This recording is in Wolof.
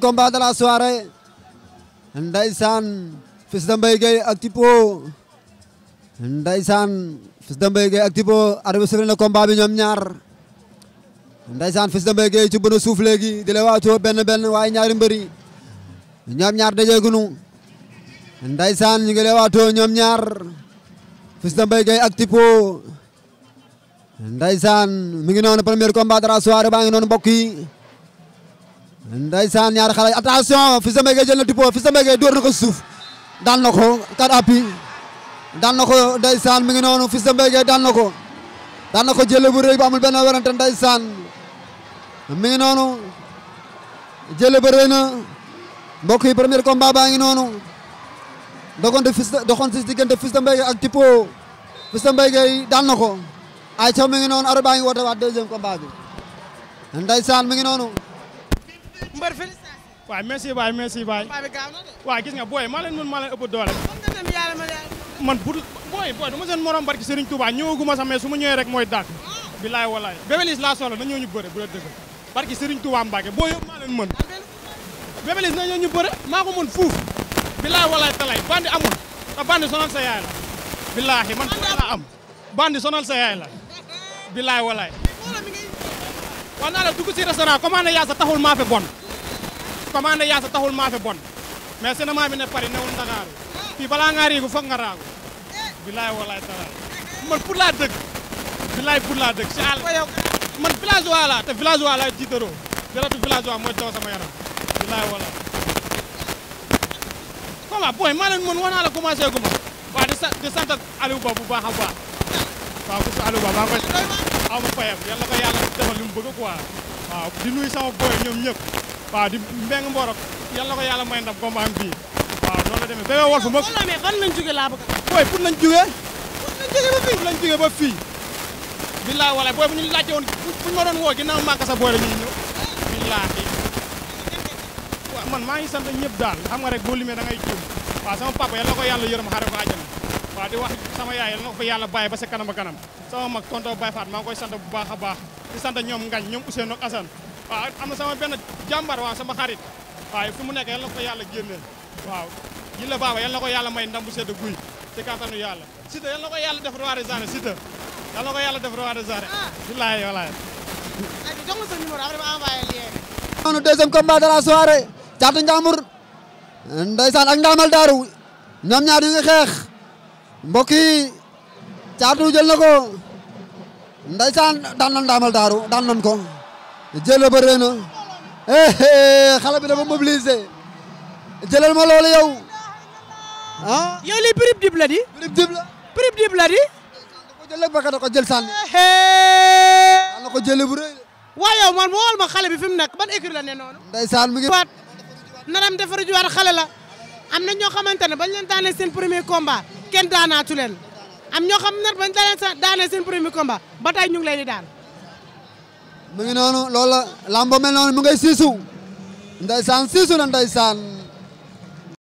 combat de la soirée ndeysaan Fils de Mbaye Gueye ak Tipo ndeysaan Fils de Mbaye Gueye ak Tipo arbitre sifflé na combat bi ñoom ñaar ndeysaan Fils de Mbaye Gueye ci bëna suuf léegi di la waatoo benn waaye ñaari mbëri ñoom ñaar dajeegunu ndeysaan ñu ngi la waatoo ñoom ñaar Fils de Mbaye Gueye ak Tipo ndeysaan mi ngi noonu premier combat de la soirée baa ngi noonu mbokk yi ndeysaan ñaari xale attention Fils de Mbaye Gueye jël na Tipo Fils de Mbaye Gueye door na ko suuf daan na ko kat appi daan na ko ndeysaan mi ngi noonu Fils de Mbaye Gueye daan na ko jël bu rëy ba amul benn werante ndeysaan mi ngi noonu jël ba rëy na mbokk yi premier combat baa ngi noonu doxoon si diggante Fils de Mbaye Gueye ak Tipo Fils de Mbaye Gueye daan na ko ay ca mi ngi noonu ara baa ngi woote waat deuxième combat bi ndeysaan mi ngi noonu mbër félicitation. waaw merci baay merci baay. waaw gis nga booy maa leen ëpp doole. man booy du ma seen morom barki Serigne Touba ñëwaguma sax mais su ma ñëwee rek mooy dàq. bilaay walaay Bébé Liss laa soxla na ñëw ñu bëre bu la dëgg barki Serigne Touba Mbacke booy yëpp maa leen mën. Bébé Liss na ñëw ñu bëre maa ko mën fuuf. bilaay walaay talay bandi amul te bandi sonal sa yaay la. bilaahi man la am bandi sonal sa yaay la. bilaay walaay. wax naa la dugg si restaurant commandé yaasa taxul maafe bon commandé yaasa taxul maafe bon mais cinéma bi ne Paris newul Ndakaaru fii balaa ngaa riigu foog nga raagu bilaay walaay talaay man pour laa dëgg bilaay pour laa dëgg si àll man villageois laa te villageois laa jiitaroo jaratu villageois mooy daw sama yaram bilaay walaay voilà booy maa leen mën wax naa la commencé gu ma waaw di sant Aliou Ba bu baax a baax waaw ku sa Aliou Ba maa ngi koy aw ma fayam yàlla ko yàlla defal li mu bëgg quoi waaw di nuyu sama boy ñoom ñëpp waaw di mbeng mborok yàlla ko yàlla may ndam combat am bii waaw noonu la demee Bébé Wolf moom mais fan lañ jóge laa bëgg booy pour lañ jógee ba fii billaahi walaay booy bu ñu laajte woon buñ ma doon woo ginnaaw màkk sa booy la ñuy ñëw billaahi waaw man maa ngi sant ñëpp daal xam nga rek boo limee da ngay juum waaw sama papa yàlla ko yàlla yërëm xare ko àjjana waaw di wax sama yaay yàlla na ko fa yàlla bàyyi ba sa kanam a kanam sama mag tonton Baye Faat maa ngi koy sant bu baax a baax di sant ñoom Ngañ ñoom Ousseynou ak Assane waaw am na sama benn jàmbar waaw sama xarit waaw fi mu nekk yàlla na ko yàlla génneel waaw yi la baaba yàlla na ko yàlla may ndam bu sedd guy ci kàttanu yàlla Siteu yàlla na ko yàlla def roi des arènes Siteu yàlla na ko yàlla def roi des arènes billaahi walaay jox ma sa numéro après ma envoyé lien noonu deuxième combat de la soirée Caatu Njambur ndeysaan ak Ndaamal Daaru ñoom ñaar ñu ngi xeex mbokk yi Caatu jël na ko ndeysaan daan na Ndaamal Daaru daan nañ ko jël ba rëy na xale bi dafa mobilisé jëlal ma loolu yow ah yow li prib dib la di prib dib la di ko jël ba ka ko jël sànni daan na ko jël bu rëy waaw yow man wool ma xale bi fi mu nekk ban écurie la ne noonu ndeysaan mi ngi waat naram defar juwaat xale la am na ñoo xamante ne bañ leen daanee seen premier combat kenn daanaatu leen am ñoo xam ne bañ daanee seen premier combat ba tey ñu ngi leen di daan mu ngi noonu loolu la lambo mel noonu mu ngay siisu ndeysaan siisu na ndeysaan